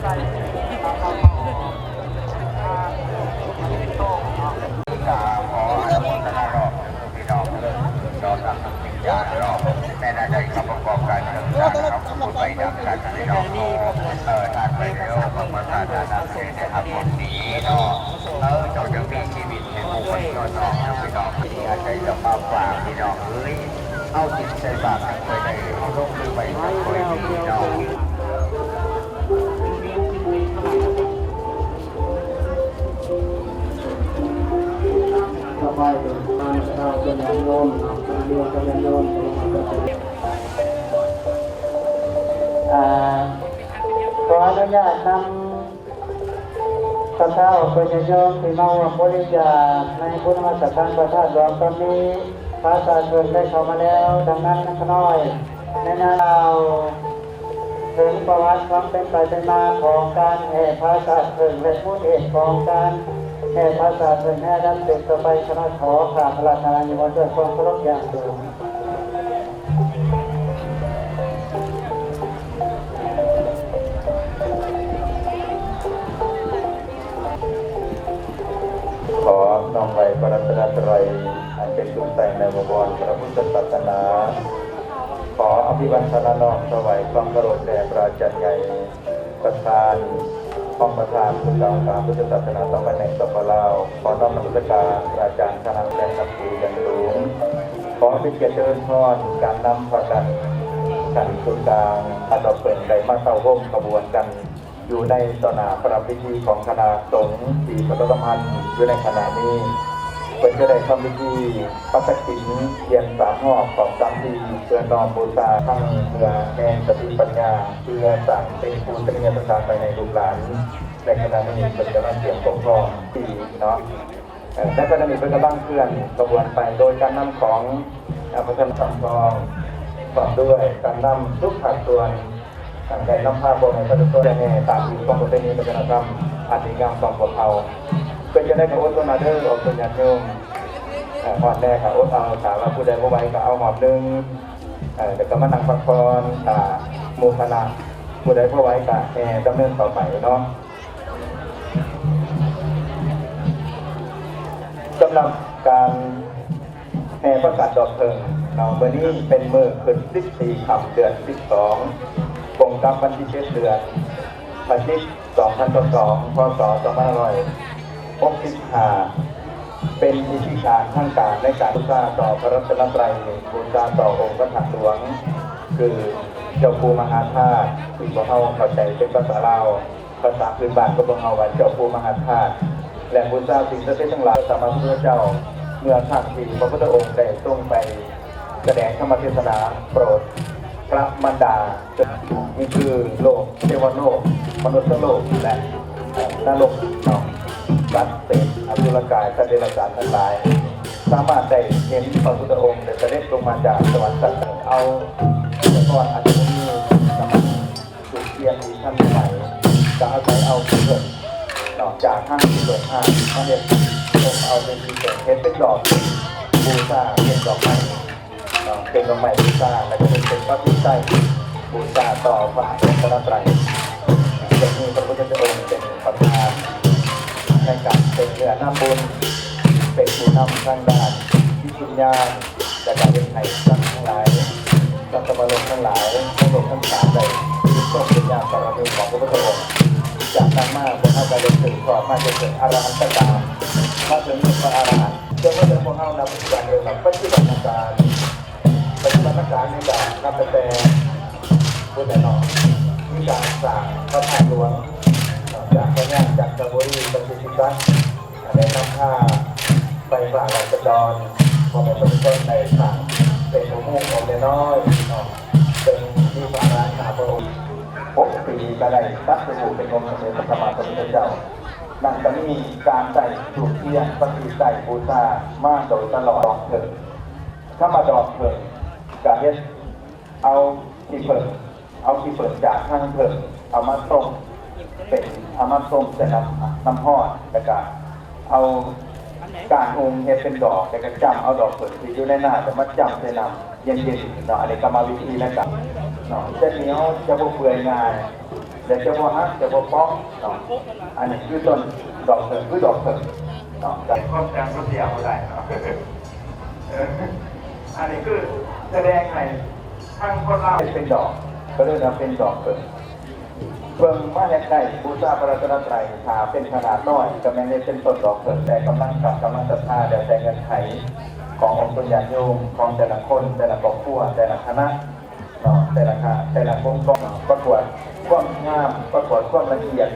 ກາຂໍອະນຸໂມທະນາເນາະ ພີ່ນ້ອງເອີຍ ເນາະ ຕາມສັນຍາເນາະ ແມ່ນໄດ້ເຂົ້າປະກອບການເດີນທາງເນາະ ບຸນໄປນຳກັນພີ່ນ້ອງເນາະ ເອີ ທ່ານໄປເດີ ຂອບພະຄຸນທ່ານນະ ທີ່ໄດ້ຮັບບຸນນີ້ເນາະ ເອີ ເຈົ້າຈະມີຊີວິດ ໃຫ້ຜູ້ຄົນເນາະ ພີ່ນ້ອງ ທີ່ອາໄສຈະມາຝາກ ພີ່ນ້ອງເອີຍ ເອົາກິນໃສ່ບາດກັນໄປໄດ້ ເອົາລົງມືໄວ້ກັນໄປດີເນາະ ສະບາຍດີ ມາເຈົ້າເປັນຍາດໂຍມເນາະ ເປັນຍາດໂຍມ ອ່າ ຂໍອະນຸຍາດນຳ ສະເທົາເປັນຍາດໂຍມທີ່ມາຮ່ວມບໍລິຈາກໃນບຸນນະມັດສະການພະທາດຫຼວງຕອນນີ້ ພາສາເພິ່ນໄດ້ເຂົ້າມາແລ້ວ ດັ່ງນັ້ນ ຂ້ານ້ອຍ ໃນນາມເລົ່າເຖິງປະຫວັດຄວາມເປັນໄປເປັນມາຂອງການແຫ່ພາສາເພິ່ນ ແລະ ມູນເຫດຂອງການແຫ່ພາສາເພິ່ນໃນອະນາຄົດຕໍ່ໄປ ຂ້ານ້ອຍຂໍກາບອາລາທະນານິມົນດ້ວຍຄວາມເຄົາລົບຢ່າງສູງ. ຂໍນ້ອມໄຫວ້ພະລັດຕະນະໄຕ ອັນເປັນສຸດໃສໃນບໍວອນພະພຸດທະສາສະໜາ. ຂໍອະພິວັນທະນານ້ອມຖວາຍຄວາມເຄົາລົບແດ່ພະອາຈານໃຫຍ່ ປະທານ ຮອງປະທານສູນກາງອົງການພຸດທະສາສະໜາສາມັນແຫ່ງ ສປປ ລາວ. ຂໍນ້ອມນະມັດສະການພະອາຈານຄະນະ ແລະ ນັບຖືຢ່າງສູງ. ຂໍເປັນກຽດຈະເລີນພອນການນຳພາກັນຂັ້ນສູນກາງ ອັນວ່າເພິ່ນໄດ້ມາເຕົ້າໂຮມຂະບວນກັນຢູ່ໃນຕໍ່ໜ້າປະລຳພິທີຂອງຄະນະສົງທີ່ປະຊາສຳພັນຢູ່ໃນຂະນະນີ້. ເພິ່ນຈະໄດ້ທຳພິທີປັດຕະກິນວຽນສາມຮອບຂອງສາມທີ່ ເພື່ອນ້ອມບູຊາທັງເພື່ອແຫ່ສະຕິປັນຍາ ເພື່ອສ້າງເປັນປູຊະນີຍະສະຖານໄວ້ໃຫ້ລູກຫຼານ. ໃນຂະນະນີ້ເພິ່ນກຳລັງກຽມຄວາມພ້ອມທີ່ເນາະ ເອີ ໃນຂະນະນີ້ເພິ່ນກຳລັງເຄື່ອນຂະບວນໄປໂດຍການນຳຂອງ ເອີ ພະທ່ານສຳທອງ ພ້ອມດ້ວຍການນຳທຸກພາກສ່ວນ ໄດ້ນຳພາພວກໃຫ້ປະຊາຊົນໄດ້ແຫ່ຕາມຮີດຄອງປະເພນີວັດທະນະທຳອັນດີງາມຂອງພວກເຮົາ. ເປັນຈັ່ງໃດກໍອົດທົນເດີ ອອກຕົນຍາດໂຍມ ເອີ ຮອດແດ່ກໍອົດເອົາ ຖ້າວ່າຜູ້ໃດບໍ່ໄຫວກໍເອົາຮອບໜຶ່ງ ເອີ ແລ້ວກໍມານັ່ງພັກຜ່ອນ ຖ້າໝູ່ຄະນະຜູ້ໃດບໍ່ໄຫວກໍແຫ່ດຳເນີນຕໍ່ໄປເນາະ. ສຳລັບການແຫ່ພາການດອກເຜິ້ງເນາະ ມື້ນີ້ເປັນມື້ຂຶ້ນສິບສີ່ຄ່ຳເດືອນສິບສອງ ກົງກັບວັນທີເຈັດເດືອນພະຈິກ ສອງພັນຊາວສອງ ພ.ສ. ສອງພັນຫ້າຮ້ອຍຫົກສິບຫ້າ ເປັນພິທີການທາງການໃນການບູຊາຕໍ່ພະລັດຕະນະໄຕ ບູຊາຕໍ່ອົງພະທາດຫຼວງ ຄືເຈົ້າພູມະຫາທາດ ທີ່ພວກເຮົາເຂົ້າໃຈເປັນພາສາລາວ ພາສາພື້ນບ້ານຂອງພວກເຮົາວ່າເຈົ້າພູມະຫາທາດ ແລະ ບູຊາສິ່ງສັກສິດທັງຫຼາຍ. ສຳມາສຳພຸດທະເຈົ້າ ເມື່ອຄັ້ງທີ່ພະພຸດທະອົງໄດ້ຊົງໄປສະແດງທຳມະເທດສະໜາໂປດພະມານດາ ນີ້ຄືໂລກເທວະໂລກ ມະນຸດສະໂລກ ແລະ ນະລົກເນາະ ສັດເປດ ອະສຸລະກາຍ ສັດເດຍລະສານທັງຫຼາຍ ສາມາດໄດ້ເຫັນພະພຸດທະອົງໄດ້ສະເດັດລົງມາຈາກສະຫວັນຊັ້ນເອົາ ແຕ່ກ່ອນອາດຈະບໍ່ມີນ້ຳມັນ ທູບທຽນທີ່ທັນສະໄໝ ກໍອາໄສເອົາຂີ້ເຜິ້ງເນາະ ຈາກຮັງຂີ້ເຜິ້ງຮ້າງມາເຮັດ ອົບເອົາເປັນຂີ້ເຜິ້ງ ເຮັດເປັນດອກບູຊາ ເປັນດອກໄມ້ເນາະ ເປັນດອກໄມ້ບູຊາ ແລ້ວກໍເຮັດເປັນປະທີໄຕບູຊາຕໍ່ພະລັດຕະນະໄຕ. ເຊິ່ງມີພະພຸດທະອົງເປັນປະທານໃນການເປັນເນື້ອນຳບຸນ ເປັນຜູ້ນຳທາງດ້ານຈິດວິນຍານ ແລະ ການເຮັດໃຫ້ສັດທັງຫຼາຍ ສັດຕະມະໂລກທັງຫຼາຍ ໃນໂລກທັງສາມໄດ້ຊົມບຸນຍາບາລະມີຂອງພະພຸດທະອົງ. ຈາກນັ້ນມາ ພວກເຮົາກໍໄດ້ສືບທອດມາຈົນເຖິງອະລະຫັນຕະການ ມາເຖິງເປັນພະອະລະຫັນ ຈົນມາເຖິງພວກເຮົານະປັດຈຸບັນເອີ້ນວ່າປັດຈຸບັນນະການ. ປັດຈຸບັນນະການນີ້ກໍນັບຕັ້ງແຕ່ພຸ້ນແຫຼະເນາະ ມີການສ້າງພະທາດຫຼວງ ຈາກພະຍາຈັນທະບູລີ ປະສິດທິສັດ ໄດ້ນຳພາໄຟຟ້າລາຊະດອນ ພໍ່ແມ່ປະຊາຊົນໄດ້ສ້າງເປັນອຸໂມງອົງນ້ອຍໆເນາະ ເຊິ່ງມີພະອາລານຫ້າພະອົງ. ຫົກປີກໍໄດ້ຕັດສະຮູ້ເປັນອົງສຳເລັດພະສຳມາສຳພຸດທະເຈົ້າ. ນັ້ນກໍມີການໄດ້ທູບທຽນປະທີໄຕບູຊາມາໂດຍຕະຫຼອດ. ດອກເຜິ້ງ ຄຳວ່າດອກເຜິ້ງ ກໍເຮັດເອົາຂີ້ເຜິ້ງ ເອົາຂີ້ເຜິ້ງຈາກຮັງເຜິ້ງ ເອົາມາຕົ້ມເປັນ ເອົາມາຕົ້ມໃສ່ນ້ຳ ນ້ຳຮ້ອນ ແລ້ວກະເອົາກ້ານຫຸ່ງເຮັດເປັນດອກ ແລ້ວກະຈ້ຳເອົາດອກເຜິ້ງທີ່ຢູ່ໃນນ້ຳ ແລ້ວມາຈ້ຳໃສ່ນ້ຳເຢັນໆເນາະ. ອັນນີ້ກຳມະວິທີໃນການເນາະ ຈະໜຽວ ຈະບໍ່ເປື່ອຍງ່າຍ. ແຕ່ຈະບໍ່ຫັກຈະບໍ່ປ່ອງເນາະ. ອັນນີ້ຄືຕົ້ນດອກເຜິ້ງ ຄືດອກເຜິ້ງເນາະ. ຄວາມຈຳເພິ່ນຊິເອົາບໍ່ໄດ້ເນາະ. ອັນນີ້ຄືສະແດງໃຫ້ທັງຄົນລາວເປັນດອກ ກໍເອີ້ນວ່າເປັນດອກເຜິ້ງ. ເຜິ້ງມາເຮັດໄດ້ບູຊາພະລັດຕະນະໄຕ ຖ້າເປັນຂະໜາດນ້ອຍກໍແມ່ນເຮັດເປັນຕົ້ນດອກເຜິ້ງ ແຕ່ກຳລັງສັດກຳລັງສັດທາ ແລ້ວແຕ່ເງື່ອນໄຂຂອງອົງຊົນຍາດໂຍມ ຂອງແຕ່ລະຄົນ ແຕ່ລະຄອບຄົວ ແຕ່ລະຄະນະເນາະ ແຕ່ລະຄະ ແຕ່ລະອົງກອນເນາະ. ປະກວດຄວາມງາມ ປະກວດຄວາມລະອຽດ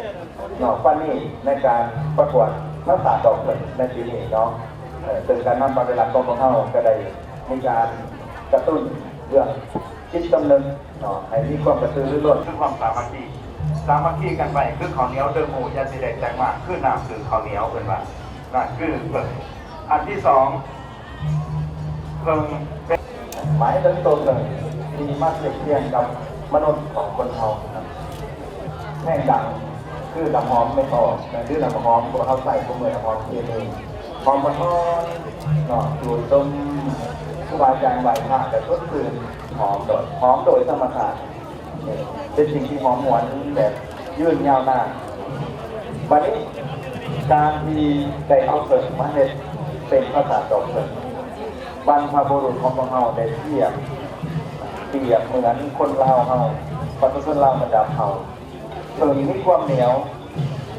ເນາະ ປານນີດໃນການປະກວດທັກສະດອກເຜິ້ງໃນປີນີ້ເນາະ. ເຊິ່ງການນຳພາກລັດຂອງພວກເຮົາກໍໄດ້ມີການກະຕຸ້ນເລື່ອງ ຈິດສຳນຶກເນາະ ໃຫ້ມີຄວາມກະຕືລືລົ້ນ ຄືຄວາມສາມັກຄີ ສາມັກຄີກັນໄວ້ຄືເຂົ້າໜຽວເດີໝູ່ ຢ່າຊິແຕກແຕກມາ ຄືນ້ຳຄືເຂົ້າໜຽວ ເພິ່ນວ່າ ນັ້ນຄືເຜິ້ງ. ອັນທີສອງ ເຜິ້ງເປັນ ໝາຍເຖິງໂຕເຜິ້ງທີ່ມາທຽບທຽງກັບມະນຸດຂອງຄົນເຮົາ ແຮງດັງ ຄືນ້ຳຫອມເມັດອອກ ນັ້ນຄືນ້ຳຫອມພວກເຮົາໃຊ້ທຸກມື້ ນ້ຳຫອມເຄມີ ຫອມອ່ອນໆເນາະ ສູດດົມ ຄູບາອາຈານໄຫວ້ພະກະສົດຊື່ນ ຫອມໂດຍ ຫອມໂດຍທຳມະຊາດ ເປັນສິ່ງທີ່ຫອມຫວນແບບຍືນຍາວນານ. ບັດນີ້ ການທີ່ໄດ້ເອົາເຜິ້ງມາເຮັດເປັນພາສາດອກເຜິ້ງ ບັນພະບຸລຸດຂອງພວກເຮົາໄດ້ປຽບ ປຽບເໝືອນຄົນລາວເຮົາ ປະຊາຊົນລາວບັນດາເຜົ່າ ເຜິ້ງມີຄວາມໜຽວ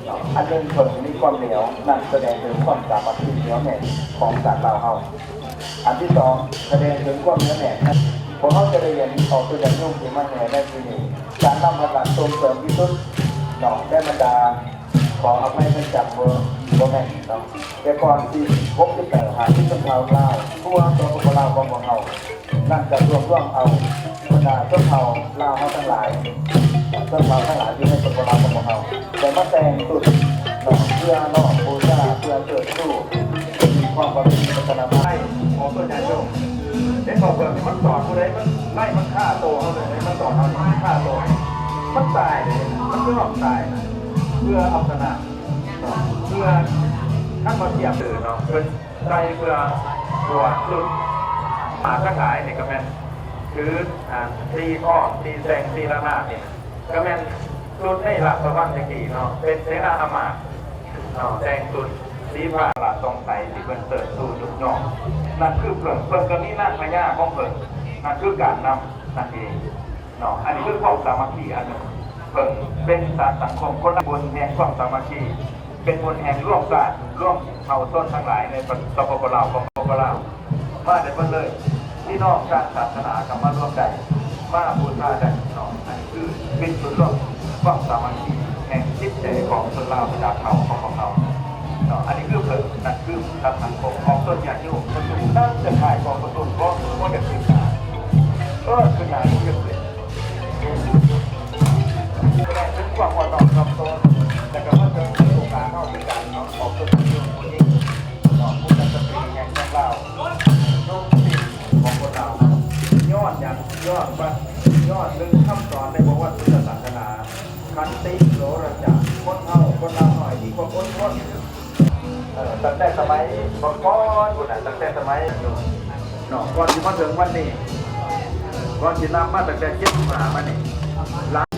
ເນາະ ອັນໜຶ່ງເຜິ້ງມີຄວາມໜຽວ ນັ້ນສະແດງເຖິງຄວາມສາມັກຄີໜຽວແໜ້ນຂອງຊາດລາວເຮົາ. ອັນທີສອງ ສະແດງເຖິງຄວາມໜຽວແໜ້ນ ພວກເຮົາຈະໄດ້ເຫັນອອກຕົວຢ່າງຍົງທີ່ມາແຫ່ໃນປີນີ້ ການນຳພາກລັດສົ່ງເສີມທີ່ສຸດເນາະ ແລະ ບັນດາ ຂໍອະໄພເພິ່ນຈຳບໍ່ ບໍ່ແມ່ນເນາະ ແຕ່ກ່ອນທີ່ຫົກສິບແປດ ຫ້າສິບຊົນເຜົ່າລາວ ທົ່ວ ສປປ ລາວຂອງພວກເຮົາ ນັ້ນກໍລວບລວມເອົາບັນດາຊົນເຜົ່າລາວເຮົາທັງຫຼາຍ ຊົນເຜົ່າທັງຫຼາຍທີ່ໃນ ສປປ ລາວຂອງພວກເຮົາ ໄດ້ມາແຕ່ງຊຸດເນາະ ເພື່ອນ້ອມບູຊາ ເພື່ອເຊີດຊູ ຄວາມປະເພນີວັດທະນະທຳ ຂອງຕົວຍາດໂຍມ ເຫັນບໍ່ ເບິ່ງນີ້ ມັນຕອດຜູ້ໃດ ມັນໄລ່ມັນຂ້າໂຕເຮົາເລີຍ ມັນຕອດເຮົາ ມັນຂ້າໂຕ ມັນຕາຍເດ້ ມັນຍອມຕາຍນະ ເພື່ອເອົາຊະນະ ເນາະ ເພື່ອທັງມາທຽບເດີເນາະ ເພິ່ນໃສ່ເພື່ອບວດຊຸດ ອາ ທັງຫຼາຍນີ້ກໍແມ່ນຖື ອາ ຕີຄ້ອນ ຕີແຊງ ຕີລະນາດນີ້ ກໍແມ່ນຊຸດໃນລາຊະວັງແຕ່ກີ້ເນາະ ເປັນເສນາອາມາດເນາະ ແຕ່ງຊຸດສີຟ້າລາດສ່ອງໃສ ທີ່ເພິ່ນເຊີດຊູຍົກຍ້ອງ ນັ້ນຄືເພິ່ງ ເພິ່ງກໍມີນາງພະຍາຂອງເພິ່ນ ນັ້ນຄືການນຳນັ້ນເອງ ເນາະ ອັນນີ້ຄືຄວາມສາມັກຄີອັນໜຶ່ງ ເພິ່ງເປັນສານສັງຄົມ ຄົນລະບົນແຫ່ງຄວາມສາມັກຄີ ເປັນບົນແຫ່ງລວມຊາດ ລວມເຜົ່າຊົນທັງຫຼາຍໃນ ສປປ ລາວ ຂອງ ສປປ ລາວ ມາໄດ້ເບິດເລີຍ ພີ່ນ້ອງຕ່າງສາສະໜາກໍມາລວມໄດ້ ມາບູຊາໄດ້ເນາະ ອັນນີ້ຄືເປັນສ່ວນລວມຄວາມສາມັກຄີແຫ່ງຈິດໃຈຂອງຊົນລາວບັນດາເຜົ່າຂອງພວກເຮົາເນາະ ອັນນີ້ຄືເພິ່ງ ນັ້ນຄືສານສັງຄົມຂອງຊົນຍາດໂຍມ ປະຊຸມນັ້ນຈະຂາຍກອງປະຊຸມ ບໍ່ ບໍ່ຢາກຂຶ້ນນາ ເອີ ຂຶ້ນນາ ບໍ່ຢາກຂຶ້ນ ແສດງເຖິງຄວາມອ່ອນນ້ອມຖ່ອມຕົນ ແລະກໍມາເຖິງໂອກາດເຮົາຄືກັນເນາະ ອອກຕົນຢູ່ຜູ້ຍິງເນາະ ຜູ້ນຳສະຕຣີແຫ່ງເມືອງລາວ ໂດຍທີ່ຂອງຄົນລາວເຮົາ ຍ້ອນຫຍັງ? ຍ້ອນວ່າ ຍ້ອນໜຶ່ງຄຳສອນໃນປະຫວັດພຸດທະສາສະໜາ ຂັນຕິໂສລະຈະ ຄົນເຮົາ ຄົນລາວເຮົາໃຫ້ມີຄວາມອົດທົນ ເອີ ຕັ້ງແຕ່ສະໄໝກ່ອນໆພຸ້ນນະ ຕັ້ງແຕ່ສະໄໝຢູ່ເນາະ ກ່ອນຊິມາເຖິງວັນນີ້ ກ່ອນຊິນັບມາຕັ້ງແຕ່ເຈັດສິບຫ້າມານີ້ ຫຼາຍ